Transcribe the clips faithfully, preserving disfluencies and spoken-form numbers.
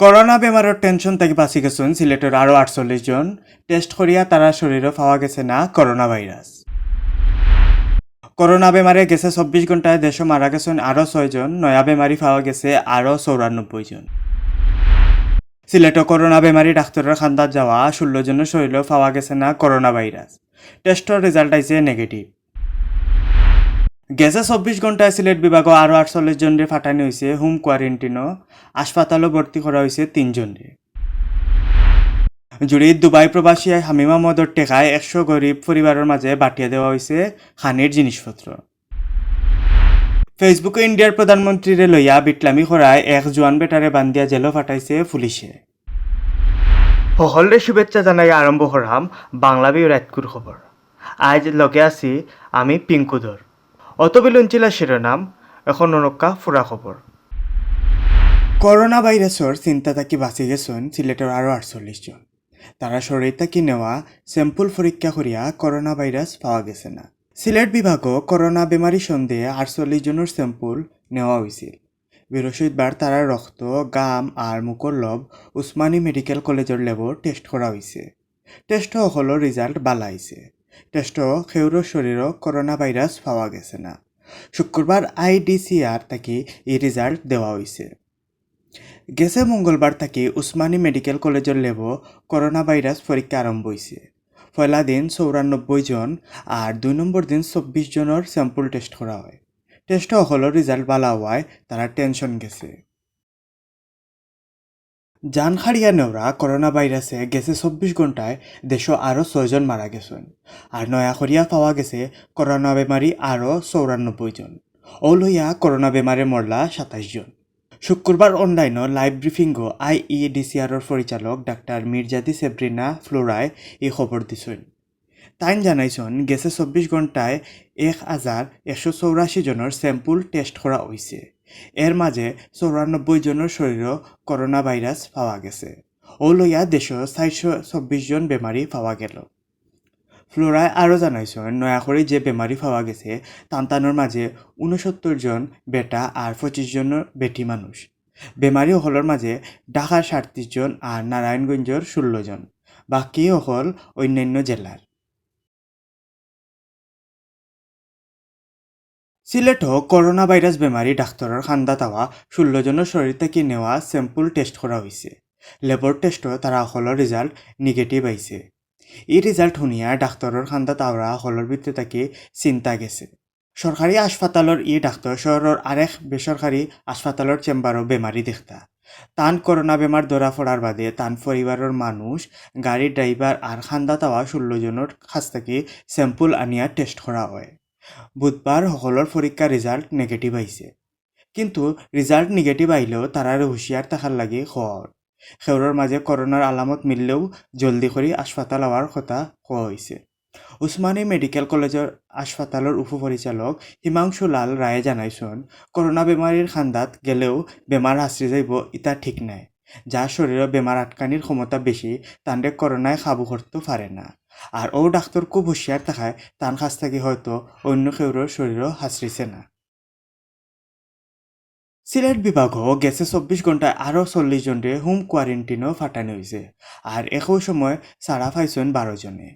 করোনা বেমারর টেনশন থাকি বাঁচি গেছইন সিলেটর আরও আটচল্লিশ জন। টেস্ট করিয়া তারার শরীরো পাওয়া গেছে না করোনা ভাইরাস। করোনা বেমারে গেছে চব্বিশ ঘন্টায় দেশো মারা গেছইন আরও ছয় জন, নয়া বেমারি পাওয়া গেছে আরও চৌরানব্বই জন। সিলেটো করোনা বেমারি ডাক্তরর খান্দাত যাওয়া ষোলো জনর শরীরো পাওয়া গেছে না করোনা ভাইরাস। টেস্টর রেজাল্ট আইছে নেগেটিভ। গেছে চব্বিশ ঘন্টায় সিলেট বিভাগো আরও আটচল্লিশ জনরে পাঠানি অইছে হোম কোয়ারেন্টিনো। হাসপাতালো ভর্তি করা অইছে তিন জনরে। জুড়িত দুবাই প্রবাসী হামিম আহমদর টেকায় একশো গরিব পরিবারর মাঝে বাটিয়া দেওয়া অইছে খানির জিনিসপত্র। ফেসবুকো ইন্ডিয়ার প্রধানমন্ত্রীরে লইয়া বিটলামি করায় এক জোয়ান বেটারে বান্দিয়া জেলো পাঠাইছে পুলিশে। হকলরে শুভেচ্ছা জানাই আরম্ভ করাম বাংলা ভিউ রাইতকুর খবর। আইজ লগে আছি আমি পিঙ্কু ধর। অত বিলুন চিলা শিরোনাম, এখন অনক্কা ফুরা খবর। করোনা ভাইরাসর চিন্তা থাকি বাঁচি গেছইন সিলেটর আরও আটচল্লিশ জন। তারার শরীর থাকি নেওয়া স্যাম্পল পরীক্ষা করিয়া করোনা ভাইরাস পাওয়া গেছে না। সিলেট বিভাগো করোনা বেমারি সন্দেহে আটচল্লিশ জনর স্যাম্পল নেওয়া অইছিল। বৃহস্পতিবার তারার রক্ত, গাম আর মুখর লব উসমানী মেডিকেল কলেজর ল্যাবো টেস্ট করা অইছে। টেস্টো হকলর রেজাল্ট বালা আইছে। টেস্টো কেউরর শরীরো করোনা ভাইরাস পাওয়া গেছে না। শুক্রবার আইডিসিআর থাকি ই রেজাল্ট দেওয়া অইছে। গেছে মঙ্গলবার থাকি উসমানী মেডিকেল কলেজর ল্যাবো করোনা ভাইরাস পরীক্ষা আরম্ভ অইছে। পয়লা দিন চৌরানব্বই জন আর দুই নম্বর দিন চব্বিশ জনর স্যাম্পল টেস্ট করা অয়। টেস্টো হকলর রেজাল্ট বালা অওয়ায় তারা টেনশন গেছে। জান খাড়িয়া নেওরা করোনা ভাইরাসে গেছে চব্বিশ ঘন্টায় দেশো আরও ছয় জন মারা গেছইন। আর নয়া করিয়া পাওয়া গেছে করোনা বেমারি আরও চৌরানব্বই জন। অউ লইয়া করোনা বেমারে মরলা সাতাইশ জন। শুক্রবার অনলাইনো লাইভ ব্রিফিংও আইইডিসিআরর পরিচালক ডাক্তার মির্জাদি সেব্রিনা ফ্লোরায় ই খবর দিছইন। তাইন জানাইছইন, গেছে চব্বিশ ঘন্টায় এক হাজার একশো চৌরাশি জনর স্যাম্পল টেস্ট করা অইছে। এর মাঝে চৌরানব্বই জনর শরীরো করোনা ভাইরাস পাওয়া গেছে। অউ লইয়া দেশো চারশো চব্বিশ জন বেমারি পাওয়া গেল। ফ্লোরায় আরও জানাইছইন, নয়া করি যে বেমারি পাওয়া গেছে, তান তানর মাঝে ঊনসত্তর জন বেটা আর পঁচিশ জন বেটি মানুষ। বেমারি হকলর মাঝে ঢাকার সাতত্রিশ জন আর নারায়ণগঞ্জর ষোলো জন। বাকি হকল অন্যান্য জেলার। সিলেটো করোনা ভাইরাস বেমারি ডাক্তরর খান্দাত আওয়া ষোলো জনর শরীর থাকি নেওয়া স্যাম্পল টেস্ট করা অইছে। ল্যাবর টেস্টো তারা হকলর রেজাল্ট নেগেটিভ আইছে। ই রেজাল্ট হুনিয়া ডাক্তরর খান্দাত আওরা হকলর ভিতরে থাকি চিন্তা গেছে। সরকারি হাসপাতালর ই ডাক্তর শহরর আরেক বেসরকারি হাসপাতালর চেম্বারো বেমারি দেখতা। তান করোনা বেমার ধরা পড়ার বাদে তান পরিবারর মানুষ, গাড়ির ড্রাইভার আর খান্দাত আওয়া ষোলো জনর কাছ থাকি স্যাম্পল আনিয়া টেস্ট করা অয়। বুধবার হকলর পরীক্ষার রেজাল্ট নেগেটিভ আইছে। কিন্তু রেজাল্ট নেগেটিভ আইলেও তারারে হুঁশিয়ার থাকার লাগি কওয়া অর। কেউরর মাঝে করোনার আলামত মিললেও জলদি করি হাসপাতাল আওয়ার কথা কওয়া অইছে। উসমানী মেডিকেল কলেজর হাসপাতালর উপপরিচালক হিমাংশু লাল রায়ে জানাইছইন, করোনা বেমারির খান্দাত গেলেও বেমার হাছরি যাইবো, ইতা ঠিক নায়। যার শরীরো বেমার আটকানির ক্ষমতা বেশি, তানরে করোনায় কাবু করতো পারে না। আর অউ ডাক্তর খুব হুঁশিয়ার থাকায় তান কাছ থাকি হয়তো অন্য কেউরর শরীরো হাছরিছে না। সিলেট বিভাগো গেছে চব্বিশ ঘন্টায় আরও চল্লিশ জনরে হোম কোয়ারেন্টিনো পাঠানি অইছে। আর একউ সময় ছাড়া পাইছইন বারো জনে।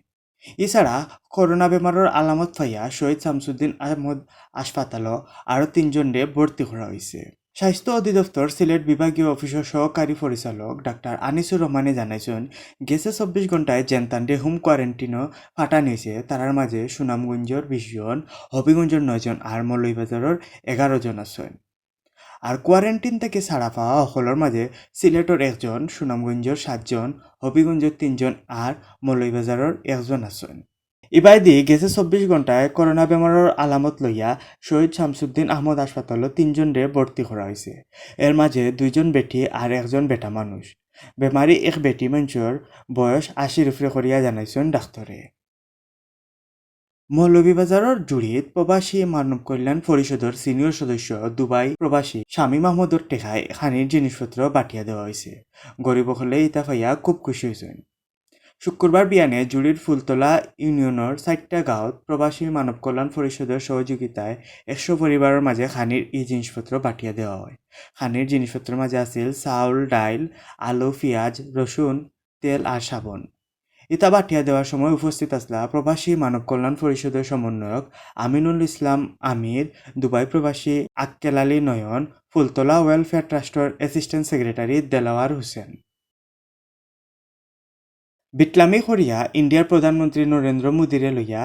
ইছাড়া করোনা বেমারর আলামত পাইয়া শহীদ শামসুদ্দিন আহমদ হাসপাতালো আরও তিনজনরে ভর্তি করা অইছে। স্বাস্থ্য অধিদপ্তর সিলেট বিভাগীয় অফিসর সহকারী পরিচালক ডাক্তার আনিসুর রহমানে জানাইছইন, গেছে চব্বিশ ঘন্টায় যেনতানরে হোম কোয়ারেন্টিনো পাঠানি অইছে, তারার মাঝে সুনামগঞ্জর বিশ জন, হবিগঞ্জর নয় জন আর মৌলভীবাজারর এগারো জন আছইন। আর কোয়ারেন্টিন থাকি ছাড়া পাওয়া হকলর মাঝে সিলেটর একজন, সুনামগঞ্জর সাতজন, হবিগঞ্জর তিনজন আর মৌলভীবাজারর একজন আছইন। ইবায়দি গেছে চব্বিশ ঘন্টায় করোনা বেমারর আলামত লইয়া শহীদ শামসুদ্দিন আহমদ হাসপাতালো তিনজনরে ভর্তি করা অইছে। এর মাঝে দুইজন বেটি আর একজন বেটা মানুষ। বেমারি এক বেটি মানষর বয়স আশির উপরে করিয়া জানাইছইন ডাক্তরে। মৌলভীবাজারর জুড়িত প্রবাসী মানব কল্যাণ পরিষদর সিনিয়র সদস্য দুবাই প্রবাসী শামীম আহমদর টেকায় খানির জিনিসপত্র বাটিয়া দেওয়া অইছে। গরিব অকলে ইতা পাইয়া খুব খুশি অইছইন। শুক্রবার বিয়ানে জুড়ির ফুলতলা ইউনিয়নর চাইরটা গাঁওত প্রবাসী মানব কল্যাণ পরিষদর সহযোগিতায় একশো পরিবারর মাঝে খানির ই জিনিসপত্র বাটিয়া দেওয়া অয়। খানির জিনিসপত্রর মাঝে আছিল চাউল, ডাইল, আলু, পিয়াজ, রসুন, তেল আর সাবন। ইতা বাটিয়া দেওয়ার সময় উপস্থিত আছলা প্রবাসী মানব কল্যাণ পরিষদর সমন্বয়ক আমিনুল ইসলাম আমির, দুবাই প্রবাসী আক্কেল আলী নয়ন, ফুলতলা ওয়েলফেয়ার ট্রাস্টর অ্যাসিস্ট্যান্ট সেক্রেটারি দেলাওয়ার হোসেন। বিটলামি করিয়া ইন্ডিয়ার প্রধানমন্ত্রী নরেন্দ্র মোদীরে লইয়া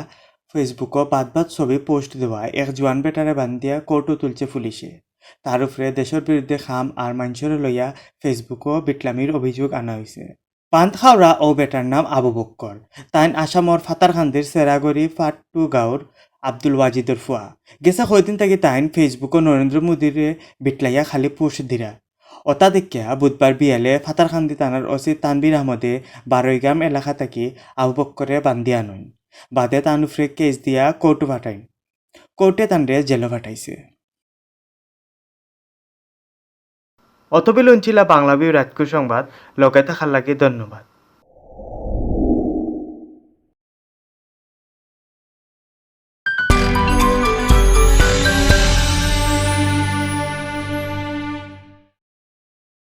Facebook-ও বাদ বাদ ছবি পোস্ট দেওয়া এক জোয়ান বেটারে বান্ধিয়া কোর্টো তুলছে পুলিশে। তার উপরে দেশর বিরুদ্ধে কাম আর মানষরে লইয়া Facebook-ও বিটলামির অভিযোগ আনা অইছে। বান্দ খাওরা অউ বেটার নাম আবু বক্কর। তাইন আসামর ফাতারকান্দির সেরাগড়ি ফাট্টু গাঁওর আব্দুল ওয়াজিদর ফুয়া। গেছে কয়দিন থাকি তাইন Facebook-ও নরেন্দ্র মোদীরে বিটলাইয়া খালি পোস্ট দিরা। অতা দেখিয়া বুধবার বিয়ালে ফাতারকান্দি থানার ওসি তানভীর আহমদে বারৈগ্রাম এলাকা থাকি আবু বক্কররে বান্ধিয়া আনইন। বাদে তান উপরে কেস দিয়া কোর্টো পাঠাইন। কোর্টে তানরে জেলো পাঠাইছে। অতবিল উনছিলা বাংলা ভিউ রাইতকুর সংবাদ, লগে থাকার লাগি ধন্যবাদ।